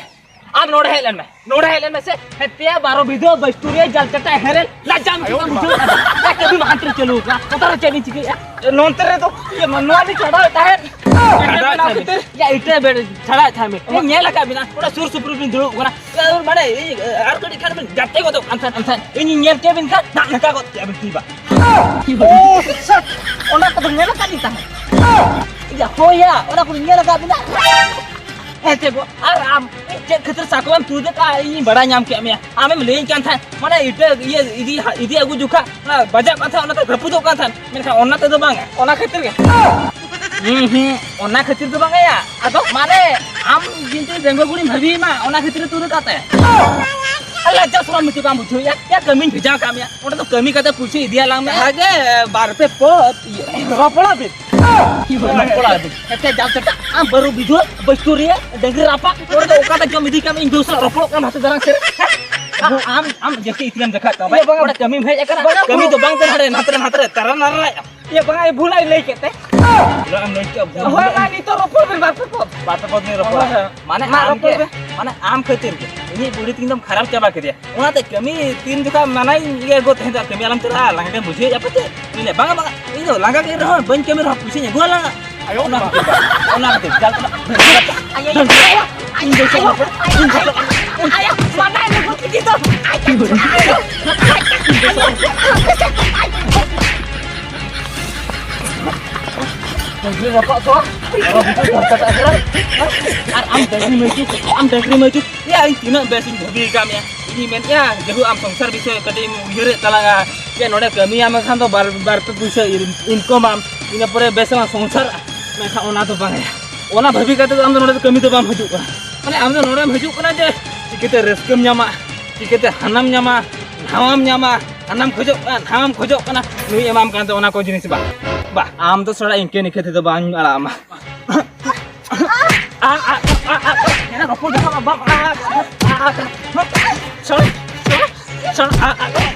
ᱟᱨ ᱱᱚᱰᱮ ᱦᱮᱡ ᱞᱮᱱ ᱢᱮ, ᱱᱚᱰᱮ ᱦᱮᱡ ᱞᱮᱱ ᱢᱮ ᱥᱮ᱾ ᱦᱮᱛᱮᱭᱟ ᱵᱟᱨᱚ ᱵᱤᱫᱷᱟᱹ ᱵᱟᱹᱥᱛᱩᱨᱤᱭᱟᱹ ᱡᱟᱞ ᱪᱟᱴᱟ ᱦᱮᱨᱮᱞ ᱞᱟᱡᱟᱢ ᱪᱮᱫ ᱮᱢ ᱵᱩᱡᱷᱟᱹᱣ ᱠᱟᱫᱟ? ᱮ, ᱠᱟᱹᱢᱤ ᱢᱟ ᱦᱟᱱᱛᱮ ᱨᱮ ᱪᱟᱹᱞᱩ ᱟᱠᱟᱱᱟ, ᱱᱚᱛᱮ ᱨᱮ ᱪᱮᱫ ᱵᱤᱱ ᱪᱤᱠᱟᱹᱭᱮᱫᱼᱟ? ᱱᱚᱛᱮ ᱨᱮᱫᱚ ᱤᱭᱟᱹ, ᱱᱚᱣᱟ ᱵᱤᱱ ᱪᱷᱟᱰᱟᱣᱮᱫ ᱛᱟᱦᱮᱸᱫ᱾ ᱪᱷᱟᱰᱟᱣᱮᱫ ᱛᱟᱦᱮᱸᱫ ᱵᱤᱱ᱾ ᱤᱭᱟᱹ, ᱤᱴᱟᱹ ᱵᱮᱲ ᱪᱷᱟᱰᱟᱣᱮᱫ ᱛᱟᱦᱮᱸᱫ ᱵᱤᱱ᱾ ᱤᱧ ᱧᱮᱞ ᱟᱠᱟᱫ ᱵᱤᱱᱟ, ᱚᱸᱰᱮ ᱥᱩᱨ ᱥᱩᱯᱩᱨ ᱵᱤᱱ ᱫᱩᱲᱩᱵ ᱠᱟᱱᱟ᱾ ᱮ, ᱢᱟᱱᱮ, ᱤᱧ, ᱟᱨ ᱠᱟᱹᱴᱤᱡ ᱠᱷᱟᱱ ᱵᱤᱱ ᱡᱟᱛᱮ ᱜᱚᱫᱚᱜ ᱠᱟᱱ ᱛᱟᱦᱮᱸᱫ, ᱠᱟᱱ ᱛᱟᱦᱮᱸᱫ᱾ ᱤᱧᱤᱧ ᱧᱮᱞ ᱠᱮᱫ ᱵᱤᱱ ᱠᱷᱟᱱ ᱫᱟᱜ ᱞᱮᱠᱟ ᱜᱚᱫ ᱠᱮᱫ ᱵᱤᱱ ᱛᱤ ᱵᱟ᱾ ᱳ, ᱥᱟᱴ! ᱚᱱᱟ ᱠᱚᱫᱚ ᱧᱮᱞ ᱟᱠᱟᱫ ᱞᱤᱧ ᱛᱟᱦᱮᱸᱫ᱾ ᱤᱭᱟᱹ, ᱦᱳᱭ ᱭᱟ, ᱚᱱᱟ ᱠᱚᱫᱚ ᱧᱮᱞ ᱟᱠᱟᱫ ᱵᱤᱱᱟ᱾ ᱦᱮᱸ ᱪᱮ ᱜᱚ, ᱟᱨ ᱟᱢ ᱪᱮᱫ ᱠᱷᱟᱹᱛᱤᱨ ᱥᱟᱠᱣᱟᱢ ᱛᱩᱫ ᱟᱠᱟᱫᱼᱟ? ᱤᱧᱤᱧ ᱵᱟᱲᱟᱭ ᱧᱟᱢ ᱠᱮᱫ ᱢᱮᱭᱟ᱾ ᱟᱢᱮᱢ ᱞᱟᱹᱭᱟᱹᱧ ᱠᱟᱱ ᱛᱟᱦᱮᱸᱫ, ᱢᱟᱱᱮ ᱤᱴᱟᱹ ᱤᱭᱟᱹ ᱤᱫᱤ, ᱤᱫᱤ ᱟᱹᱜᱩ ᱡᱚᱠᱷᱟ ᱚᱱᱟ ᱵᱟᱡᱟᱜ ᱠᱟᱱ ᱛᱟᱦᱮᱸᱫ, ᱚᱱᱟᱛᱮ ᱨᱟᱹᱯᱩᱫᱚᱜ ᱠᱟᱱ ᱛᱟᱦᱮᱸᱫ, ᱢᱮᱱᱠᱷᱟᱱ ᱚᱱᱟ ᱛᱮᱫᱚ ᱵᱟᱝᱟ᱾ ᱚᱱᱟ ᱠᱷᱟᱹᱛᱤᱨ ᱜᱮ? ᱦᱩᱸ, ᱦᱩᱸ, ᱚᱱᱟ ᱠᱷᱟᱹᱛᱤᱨ ᱫᱚ ᱵᱟᱝᱟ ᱭᱟ᱾ ᱟᱫᱚ ᱢᱟᱱᱮ ᱟᱢ ᱡᱩᱫᱤ ᱵᱮᱝᱜᱚ ᱠᱩᱲᱤᱢ ᱵᱷᱟᱹᱵᱤᱭᱮ ᱢᱟ, ᱚᱱᱟ ᱠᱷᱟᱹᱛᱤᱨ ᱛᱩᱫ ᱟᱠᱟᱫ ᱛᱟᱭᱟ᱾ ᱟᱨ ᱞᱟᱡᱡᱟ ᱥᱚᱨᱚᱢ ᱢᱤᱫᱴᱤᱡ ᱵᱟᱢ ᱵᱩᱡᱷᱟᱹᱣᱮᱫᱼᱟ? ᱭᱟ, ᱠᱟᱹᱢᱤᱧ ᱵᱷᱮᱡᱟ ᱟᱠᱟᱫ ᱢᱮᱭᱟ, ᱚᱸᱰᱮ ᱫᱚ ᱠᱟᱹᱢᱤ ᱠᱟᱛᱮ ᱯᱩᱭᱥᱟᱹ ᱤᱫᱤᱭᱟᱞᱟᱝ ᱢᱮ᱾ ᱡᱟᱦᱟᱸ ᱜᱮ ᱵᱟᱨ ᱯᱮ ᱯᱚᱫ ᱤᱭᱟᱹ ᱨᱚᱯᱚᱲᱚᱜ ᱵᱤᱱ᱾ ᱠᱚᱲᱟ ᱫᱚ᱾ ᱮᱛᱮ ᱡᱟᱢ ᱪᱟᱴᱟ, ᱟᱢ ᱵᱟᱹᱨᱩ ᱵᱤᱫᱷᱩᱣᱟᱹ, ᱵᱟᱹᱥᱛᱩᱨᱤᱭᱟᱹ, ᱰᱟᱹᱝᱨᱤ ᱨᱟᱯᱟᱜ, ᱱᱚᱰᱮ ᱫᱚ ᱚᱠᱟ ᱫᱚ ᱡᱚᱢ ᱤᱫᱤ ᱠᱟᱜ ᱢᱮ, ᱤᱧ ᱫᱩ ᱥᱟᱞᱟᱜ ᱨᱚᱯᱚᱲᱚᱜ ᱠᱟᱱ ᱦᱟᱛᱮ ᱫᱟᱨᱟᱝ ᱥᱮᱫ ᱨᱮ᱾ ᱟᱢ, ᱟᱢ ᱡᱟᱹᱥᱛᱤ ᱤᱛᱤᱞᱮᱢ ᱫᱮᱠᱷᱟᱜ ᱠᱟᱱᱟ᱾ ᱤᱭᱟᱹ, ᱵᱟᱝᱟ, ᱠᱟᱹᱢᱤ ᱵᱟᱝᱟ᱾ ᱦᱮᱡ ᱟᱠᱟᱱᱟ, ᱵᱟᱝᱟ, ᱠᱟᱹᱢᱤ ᱫᱚ ᱵᱟᱝ ᱛᱮ ᱱᱟᱰᱮ ᱱᱟᱛᱮ ᱨᱮ, ᱱᱟᱛᱮ ᱨᱮ, ᱛᱟᱨᱟ ᱱᱟᱨᱟ᱾ ᱤᱭᱟᱹ, ᱵᱟᱝᱟ, ᱤᱭᱟᱹ, ᱵᱷᱩᱞ ᱟᱭ ᱞᱟᱹᱭ ᱠᱮᱫ ᱛᱮ᱾ ᱵᱷᱩᱞ ᱟᱢ ᱞᱟᱹᱭ ᱠᱮᱫ, ᱵᱷᱩᱞ᱾ ᱦᱳᱭ, ᱢᱟ, ᱱᱤᱛᱚᱜ ᱨᱚᱯᱚᱲ ᱵᱮᱱ ᱵᱟᱨ ᱯᱮ ᱯᱚᱫ᱾ ᱵᱟᱨ ᱯᱮ ᱯᱚᱫ ᱱᱤᱭᱮ ᱨᱚᱯᱚᱲ᱾ ᱦᱳᱭ, ᱦᱳᱭ᱾ ᱢᱟᱱᱮ ᱢᱟ, ᱟᱢ ᱨᱚᱯᱚᱲ ᱜᱮ, ᱵᱮᱱ᱾ ᱢᱟᱱᱮ ᱟᱢ ᱠᱷᱟᱹᱛᱤᱨ ᱜᱮ ᱤᱧᱤᱡ ᱵᱩᱲᱦᱤ ᱛᱤᱧ ᱫᱚᱢ ᱠᱷᱟᱨᱟᱯ ᱪᱟᱵᱟ ᱠᱮᱫᱮᱭᱟ᱾ ᱚᱱᱟᱛᱮ ᱠᱟᱹᱢᱤ ᱛᱤᱱ ᱡᱚᱠᱷᱟ ᱢᱟᱱᱟᱧ ᱤᱭᱟᱹ ᱜᱚ ᱛᱟᱦᱮᱸ ᱫᱚ, ᱠᱟᱹᱢᱤ ᱟᱞᱚᱢ ᱪᱟᱞᱟᱜᱼᱟ, ᱞᱟᱸᱜᱟ ᱜᱮᱢ ᱵᱩᱡᱷᱟᱹᱣᱮᱫᱼᱟ ᱯᱟᱪᱮ? ᱤᱧ ᱞᱟᱹᱭᱟ, "ᱵᱟᱝᱟ, ᱵᱟᱝᱟ, ᱤᱧ ᱫᱚ ᱞᱟᱸᱜᱟ ᱜᱮ ᱨᱮᱦᱚᱸ ᱵᱟᱹᱧ ᱠᱟᱹᱢᱤ ᱨᱮᱦᱚᱸ ᱯᱩᱭᱥᱟᱹᱧ ᱟᱹᱜᱩᱣᱟᱞᱟᱝᱟ᱾" ᱚᱱᱟ ᱠᱷᱟᱹᱛᱤᱨ, ᱚᱱᱟ ᱠᱷᱟᱹᱛᱤᱨ, ᱪᱟᱞ ᱪᱟᱞᱟᱜ, ᱤᱧ ᱫᱚ ᱪᱟᱞᱟᱜ, ᱤᱧ ᱫᱚ ᱪᱟᱞᱟᱜ᱾ ᱰᱟᱹᱝᱨᱤ ᱨᱟᱯᱟᱜ ᱠᱚ, ᱟᱨ ᱟᱢ ᱰᱟᱹᱝᱨᱤ ᱢᱟᱹᱪᱩ, ᱟᱢ ᱰᱟᱹᱝᱨᱤ ᱢᱟᱹᱪᱩ᱾ ᱭᱟ, ᱤᱧ ᱛᱤᱱᱟᱹᱜ ᱵᱮᱥ ᱤᱧ ᱵᱷᱟᱹᱵᱤ ᱟᱠᱟᱫ ᱢᱮᱭᱟ᱾ ᱤᱧᱤᱧ ᱢᱮᱱᱮᱫᱼᱟ, ᱡᱮᱦᱩ ᱟᱢ ᱥᱚᱝᱥᱟᱨ ᱵᱤᱥᱚᱭ ᱠᱟᱹᱴᱤᱡ ᱮᱢ ᱩᱭᱦᱟᱹᱨᱮᱫ ᱛᱟᱞᱟᱝᱟ, ᱡᱮ ᱱᱚᱰᱮ ᱠᱟᱹᱢᱤᱭᱟᱢ ᱮᱱᱠᱷᱟᱱ ᱫᱚ ᱵᱟᱨ, ᱵᱟᱨ ᱯᱮ ᱯᱩᱭᱥᱟᱹ ᱤᱱᱠᱚᱢᱟᱢ, ᱤᱱᱟᱹ ᱯᱚᱨᱮ ᱵᱮᱥ ᱞᱟᱝ ᱥᱚᱝᱥᱟᱨᱟ᱾ ᱢᱮᱱᱠᱷᱟᱱ ᱚᱱᱟ ᱫᱚ ᱵᱟᱝ᱾ ᱚᱱᱟ ᱵᱷᱟᱹᱵᱤ ᱠᱟᱛᱮ ᱫᱚ ᱟᱢ ᱫᱚ ᱱᱚᱰᱮ ᱫᱚ ᱠᱟᱹᱢᱤ ᱫᱚ ᱵᱟᱢ ᱦᱤᱡᱩᱜ ᱠᱟᱱᱟ᱾ ᱢᱟᱱᱮ ᱟᱢ ᱫᱚ ᱱᱚᱰᱮᱢ ᱦᱤᱡᱩᱜ ᱠᱟᱱᱟ ᱡᱮ ᱪᱤᱠᱟᱹᱛᱮ ᱨᱟᱹᱥᱠᱟᱹᱢ ᱧᱟᱢᱟ, ᱪᱤᱠᱟᱹᱛᱮ ᱦᱟᱱᱟᱢ ᱧᱟᱢᱟ, ᱱᱟᱣᱟᱢ ᱧᱟᱢᱟ, ᱦᱟᱱᱟᱢ ᱠᱷᱚᱡᱚᱜ ᱠᱟᱱᱟ, ᱱᱟᱣᱟᱢ ᱠᱷᱚᱡᱚᱜ ᱠᱟᱱᱟ, ᱱᱩᱭ ᱮᱢᱟᱢ ᱠᱟᱱ ᱛᱮ ᱚᱱᱟ ᱠᱚ ᱡᱤᱱᱤᱥ ᱵᱟᱝ᱾ ᱵᱟ, ᱟᱢ ᱫᱚ ᱥᱚᱲᱟ ᱤᱱᱠᱟᱹ ᱱᱤᱠᱟᱹ ᱛᱮᱫᱚ ᱵᱟᱝ ᱟᱲᱟᱜ ᱟᱢᱟ᱾ ᱟ, ᱟ, ᱟ, ᱟ, ᱟ, ᱮᱱᱟ ᱨᱚᱯᱚᱲ ᱡᱚᱠᱷᱚᱱ ᱵᱟᱢ ᱟᱲᱟᱜ, ᱟ, ᱟ, ᱥᱚᱲᱟ, ᱥᱚᱲᱟ, ᱥᱚᱲᱟ, ᱟ, ᱟ,